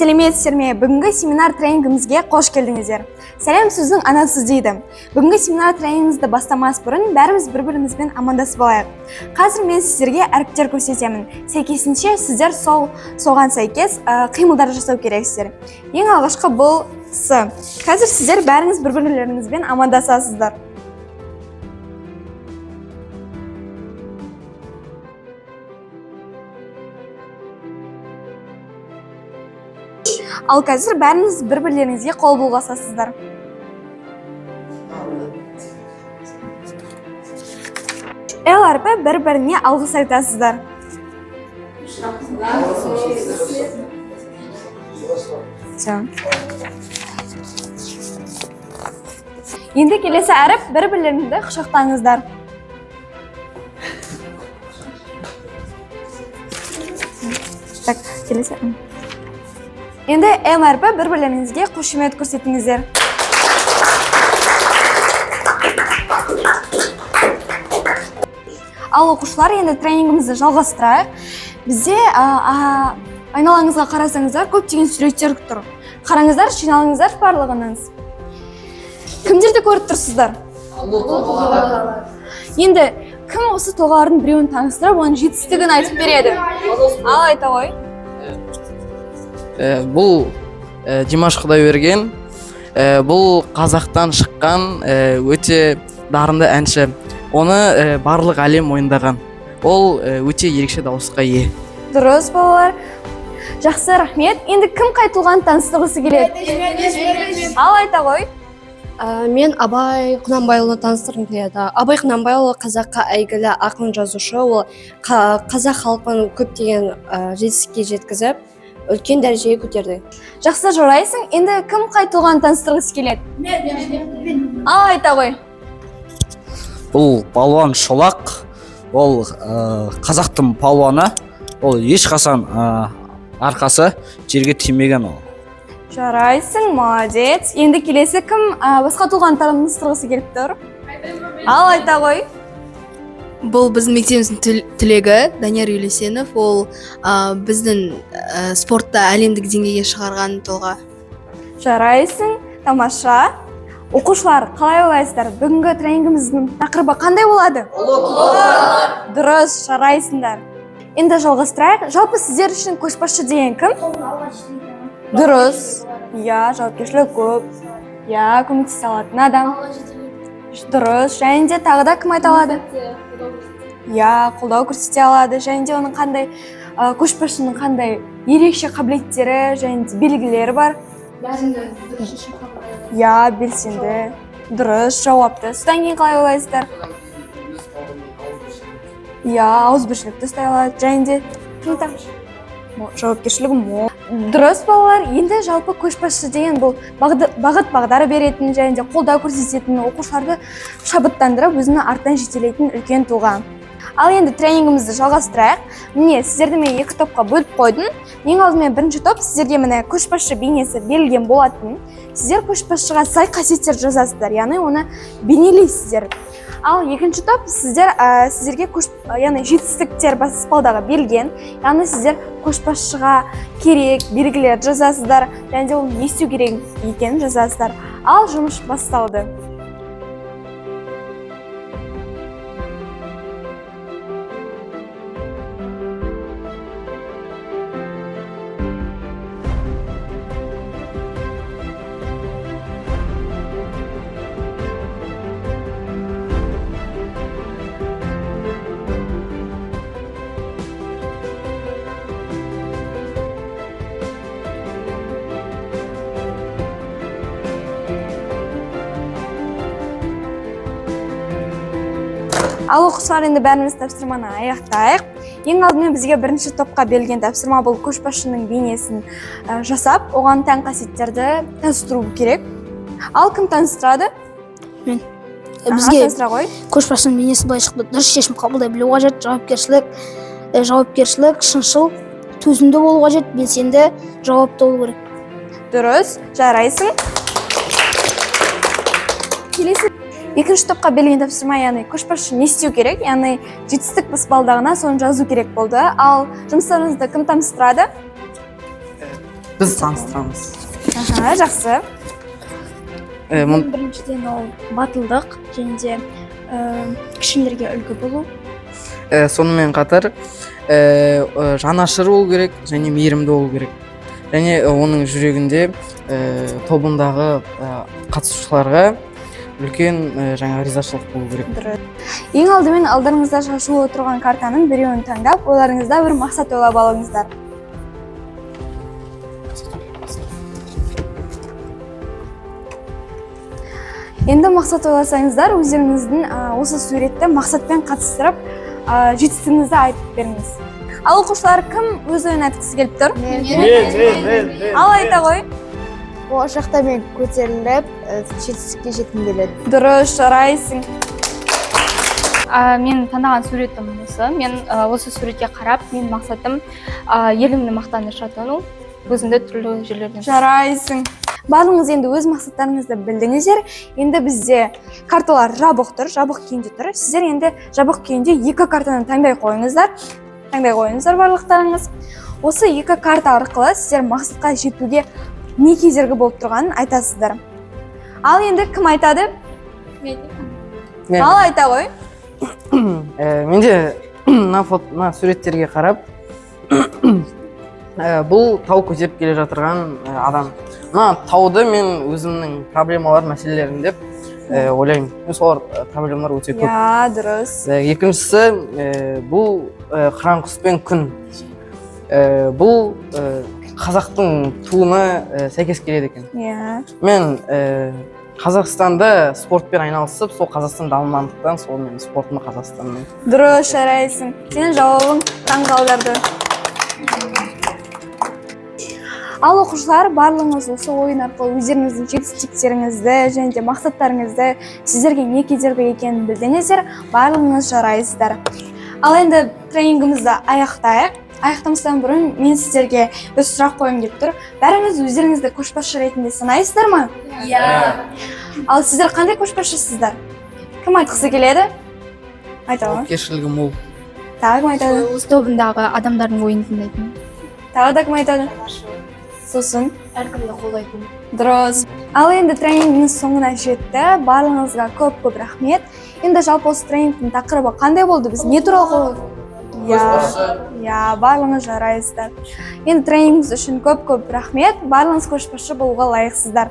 Сәлеметсіздер ме? Бүгінгі семинар тренингімізге қош келдіңіздер. Сәлем сөздің анасы дейді. Бүгінгі семинар тренингімізді бастамас бұрын бәріміз бір-бірімізбен амандасып алайық. Қазір мен сіздерге әріптер көрсетемін. Сәйкесінше сіздер сол соған сәйкес қимылдар жасау керексіздер. Ең алғашқы бұл С. Қазір сіздер бәріңіз бір-бірлеріңізбен амандасасыздар. Ал қазір бәріңіз бір-бірлеріңізге қол бұлғасасыздар. Л әрпі, бір-біріне алғыс айтасыздар. Всё. Енді келесі әріп, бір-бірлеріңді құшақтаңыздар. Так, келесі. Енді М әрпі, бір-бірлеріңізге қошемет көрсетіңіздер. Ал оқушылар, енді тренингімізді жалғастырайық. Бізде айналаңызға қарасаңыздар, көптеген суреттер тұр. Қараңыздар, жиналыңыздар барлығыңыз. Кімдерді көріп тұрсыздар? Енді кім осы тұлғалардың біреуін таныстырып, оның жетістігін айтып береді? Ал айта ғой. Бұл Димаш Құдайберген. Бұл қазақтан шыққан өте дарынды әнші. Оны барлық әлем мойындаған. Ол өте ерекше дауысқа ие. Дұрыс, балалар. Жақсы, рахмет. Енді кім қай тұлғаны таныстырғысы келеді? Ал айта ғой. Мен Абай Құнанбайұлы таныстырғым келеді. Абай Құнанбайұлы — қазаққа әйгілі ақын, жазушы. Ол қазақ халқын көптеген жетістікке жеткізіп, үлкен дәрежеге көтерді. Жақсы, жарайсың. Енді кім қай тұлғаны таныстырғысы келеді? Ал айта ғой. Бұл Балуан Шолақ. Ол қазақтың палуаны. Ол ешқашан арқасы жерге тимеген ол. Жарайсың, молодец. Енді келесі кім басқа тұлғаны таныстырғысы келіп тұр? Ал айта ғой. Бұл біздің мектебіміздің түлегі Данияр Елеусенов. Ол біздің спортта әлемдік деңгейге шығарған тұлға. Жарайсың, тамаша. Оқушылар, қалай ойлайсыздар, бүгінгі тренингіміздің тақырыбы қандай болады? Дұрыс, жарайсыңдар. Енді жалғастырайық. Жалпы сіздер үшін көшбасшы деген кім? Дұрыс. Иә, жауапкершілігі көп. Иә, көмектесе алатын адам. Дұрыс. Және де тағы да кім айта алады? Иә, қолдау көрсете алады. Және де оның қандай көшбасшының қандай ерекше қабілеттері және де белгілері бар? Иә, белсенді. Дұрыс, жауапты. Содан кейін қалай ойлайсыздар? Иә, ауызбіршілікті ұстай алады. Және де кім тағы? Жауапкершілігі мол. Дұрыс, балалар. Енді жалпы көшбасшы деген бұл бағыт бағдар беретін және де қолдау көрсететін, оқушыларды шабыттандырып, өзінің артынан жетелейтін үлкен тұлға. Ал енді тренингімізді жалғастырайық. Міне, сіздерді мен екі топқа бөліп қойдым. Ең алдымен бірінші топ, сіздерге міне көшбасшы бейнесі берілген болатын. Сіздер көшбасшыға сай қасиеттер жазасыздар, яғни оны бейнелейсіздер. Ал екінші топ, сіздер сіздерге көш, яғни жетістіктер баспалдағы берілген, яғни сіздер көшбасшыға керек белгілерді жазасыздар және де ол не істеу керек екенін жазасыздар. Ал жұмыс басталды. Ал оқушылар, енді бәріміз тапсырманы аяқтайық. Ең алдымен бізге бірінші топқа берілген тапсырма бұл көшбасшының бейнесін жасап, оған тән қасиеттерді таныстыру керек. Ал кім таныстырады? Мен. Аха, Бізге таныстыра ғой. көшбасшының бейнесі былай шықты: дұрыс шешім қабылдай білу қажет, жауапкершілік, шыншыл, төзімді болу қажет, белсенді, жауапты болу керек. Дұрыс, жарайсың. Келесі екінші топқа берілген тапсырма, яғни көшбасшы не істеу керек, яғни жетістік баспалдағына соны жазу керек болды. Ал жұмыстарыңызды кім таныстырады? Біз таныстырамыз. Аха, жақсы. Біріншіден, ол батылдық және де кішілерге үлгі болу. Сонымен қатар жанашыр болу керек және мейірімді болу керек және оның жүрегінде тобындағы қатысушыларға үлкен жаңа ризашылық болу керек. Дұрыс. Ең алдымен алдарыңызда шашулы тұрған картаның біреуін таңдап, ойларыңызда бір мақсат ойлап алыңыздар. Енді мақсат ойласаңыздар, өздеріңіздің осы суретті мақсатпен қатыстырып, жетістігіңізді айтып беріңіз. Ал оқушылар, кім өз ойын айтқысы келіп тұр? Мен. Ал айта ғой. Болашақта мен көтеріліп, жетістікке жеткім келеді. Дұрыс, жарайсың. Мен таңдаған суретім осы. Мен осы суретке қарап, менің мақсатым елімнің мақтанышы атану, өзімді түрлі жерлерден. Жарайсың. Барлығыңыз енді өз мақсаттарыңызды білдіңіздер. Енді бізде карталар жабық тұр, жабық күйінде тұр. Сіздер енді жабық күйінде екі картаны таңдай қойыңыздар. Таңдай қойыңыздар барлықтарыңыз. Осы екі карта арқылы сіздер мақсатқа жетуге не кедергі болып тұрғанын айтасыздар. Ал енді кім айтады? Мен. Ал айта ғой. Менде мына фото, мына суреттерге қарап, бұл тау көтеріп келе жатырған адам. Мына тауды мен өзімнің проблемалар, мәселелерім деп ойлаймын. Мен солар проблемалар өте көп. Иә, дұрыс. Екіншісі, бұл қыран құс пен күн. Бұл қазақтың туына сәйкес келеді екен. Мен Қазақстанда спортпен айналысып, сол Қазақстан дамығандықтан, сол менің спортым Қазақстанның. Дұрыс, жарайсың. Сенің жауабың таң қалдырды. Ал оқушылар, барлығыңыз осы ойын арқылы өздеріңіздің жетістіктеріңізді және де мақсаттарыңызды, сіздерге не кедергі екенін білдіңіздер. Барлығыңыз жарайсыздар. Ал енді тренингімізді аяқтайық. Аяқтамастан бұрын мен сіздерге бір сұрақ қойғым келіп тұр. Бәріңіз өздеріңізді көшбасшы ретінде санайсыздар ма? Иә. Ал сіздер қандай көшбасшысыздар? Кім айтқысы келеді? Айта ғой. Жауапкершілігі мол. Тағы кім айтады? Өз тобындағы адамдардың ойын тыңдайтын. Тағы да кім айтады? Сосын? Әркімді қолдайтын. Дұрыс. Ал енді тренингіміз соңына жетті. Барлығыңызға көп көп рахмет. Енді жалпы осы тренингтің тақырыбы қандай болды? Біз не туралы? Иә, барлығыңыз жарайсыздар. Енді тренингіміз үшін көп көп рахмет. Барлығыңыз көшбасшы болуға лайықсыздар.